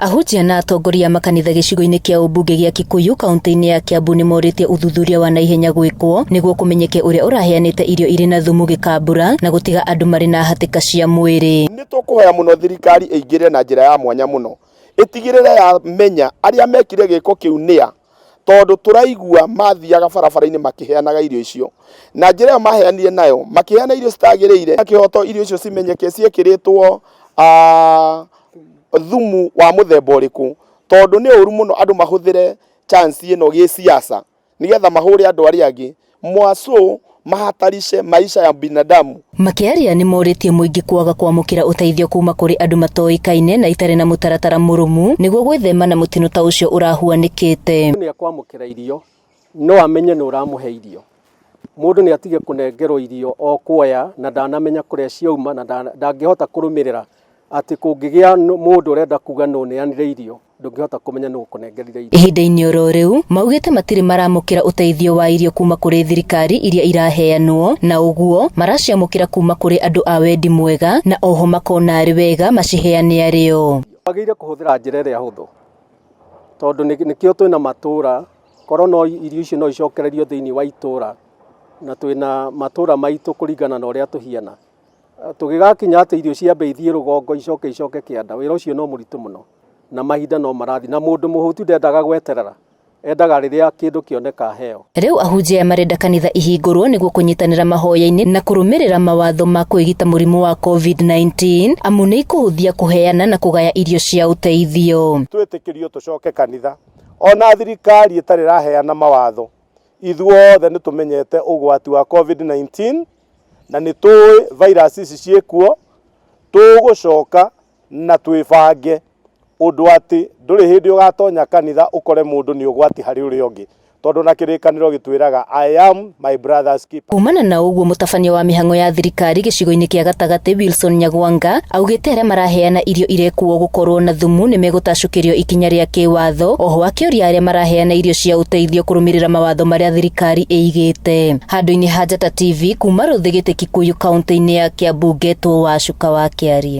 Ahunjia na atongoria a makanitha gĩcigo-inĩ kĩa ũmbunge gĩa Kikuyu kaunti-inĩ ya Kiambu nĩmorĩtie ũthuthuria wa naihenya gwĩkwo nĩguo kũmenyeke ũrĩa ũraheanĩte irio irĩ na thumu gĩkambura na gũtiga andũ marĩ na hatĩka cia mwĩrĩ. Nĩ tũkũhoya mũno thirikari ĩingĩrĩre na njĩra ya mwanya mũno, ĩtigĩrĩre yamenya arĩa mekire gĩko kĩu nĩa, tondũ tũraigua mathiaga barabara-inĩ makĩheanaga irio icio, na njĩra ĩyo maheanire nayo makĩheana irio citagĩrĩire na kĩhoto irio icio cimenyeke ciĩkĩrĩtwo thumu wa mũthemba ũrĩkũ, tondũ nĩ ũru mũno andũ mahũthĩre chance ĩno gĩsiasa nĩgetha mahũre andũ arĩa angĩ mwaco mahatarishe maisha ya binadamu. Makĩaria nĩmorĩtie mũingĩ kwaga kwamũkĩra ũteithio kuma kũrĩ andũ matoĩkaine na itarĩ na mũtaratara mũrũmu nĩguo gwĩthema na mũtino ta ũcio ũrahuanĩkĩte. Nĩ akwamũkĩra irio no amenye nĩ ũramũhe irio. Mũndũ nĩ atige kũnengerwo irio o kuoya na ndanamenya kũrĩa ciauma na ndangĩhota kũrũmĩrĩra atĩ kũngĩgĩa mũndũ ũrenda kuga nũ ũneanire irio ndũngĩhota kũmenya nũ ũkũnengerire irio. Ihinda-inĩ oro rĩu maugĩte matirĩ maramũkĩra ũteithio wa irio kuma kũrĩ thirikari iria iraheanwo na ũguo maraciamũkĩra kuma kũrĩ andũ a wendi mwega na oho makona arĩ wega maciheane arĩo. Wagĩrĩire kũhũthĩra njĩra ĩrĩa hũthũ tondũ nĩkĩo twĩna matũra korwo no irio icio no icokererio thĩinĩ wa itũra na twĩna matũra maitũ kũringana na ũrĩa tũhiana. Tũgĩgakinya atĩ irio ciambe ithiĩ rũgongo icoke icoke kĩanda, wĩra ũcio no mũritũ mũno na mahinda no marathi na mũndũ mũhũtu ndendaga gweterera, endaga rĩrĩa kĩndũ kĩoneka aheo. Rĩu ahunjia aya marenda kanitha ihingũrwo nĩguo kũnyitanĩra mahoya-inĩ na kũrũmĩrĩra mawatho ma kwĩgita mũrimũ wa COVID-19 amu nĩ ikũhũthia kũheana na kũgaya irio cia ũteithio. Twĩtĩkĩrio tũcoke kanitha ona thirikari ĩtarĩ ĩraheana mawatho, ithuothe nĩ tũmenyete ũgwati wa COVID-19 na nĩ tũĩ virus ici ciĩkuo, tũgũcoka na twĩbange ũndũ atĩ ndũrĩ hĩndĩ ũgatonya kanitha ũkore mũndũ nĩ ũgwati harĩ ũrĩa ũngĩ, tondũ na kĩrĩkanĩro gĩtwĩraga I am my brother's keeper. Kumana na ũguo mũtabania wa mĩhang'o ya thirikari gĩcigo-inĩ kĩa gatagatĩ Wilson Nyagwanga augĩte arĩa maraheana irio irekuo gũkorwo na thumu nĩ megũtacũkĩrio ikinya rĩa kĩwatho, oho akĩũria arĩa maraheana irio cia ũteithio kũrũmĩrĩra mawatho marĩa thirikari ĩigĩte. Handũ-inĩ ha Njata TV kuma Rũthĩgĩtĩ Kikuyu kaunti-inĩ ya Kiambu ngetwo Wacuka wa Kĩarie.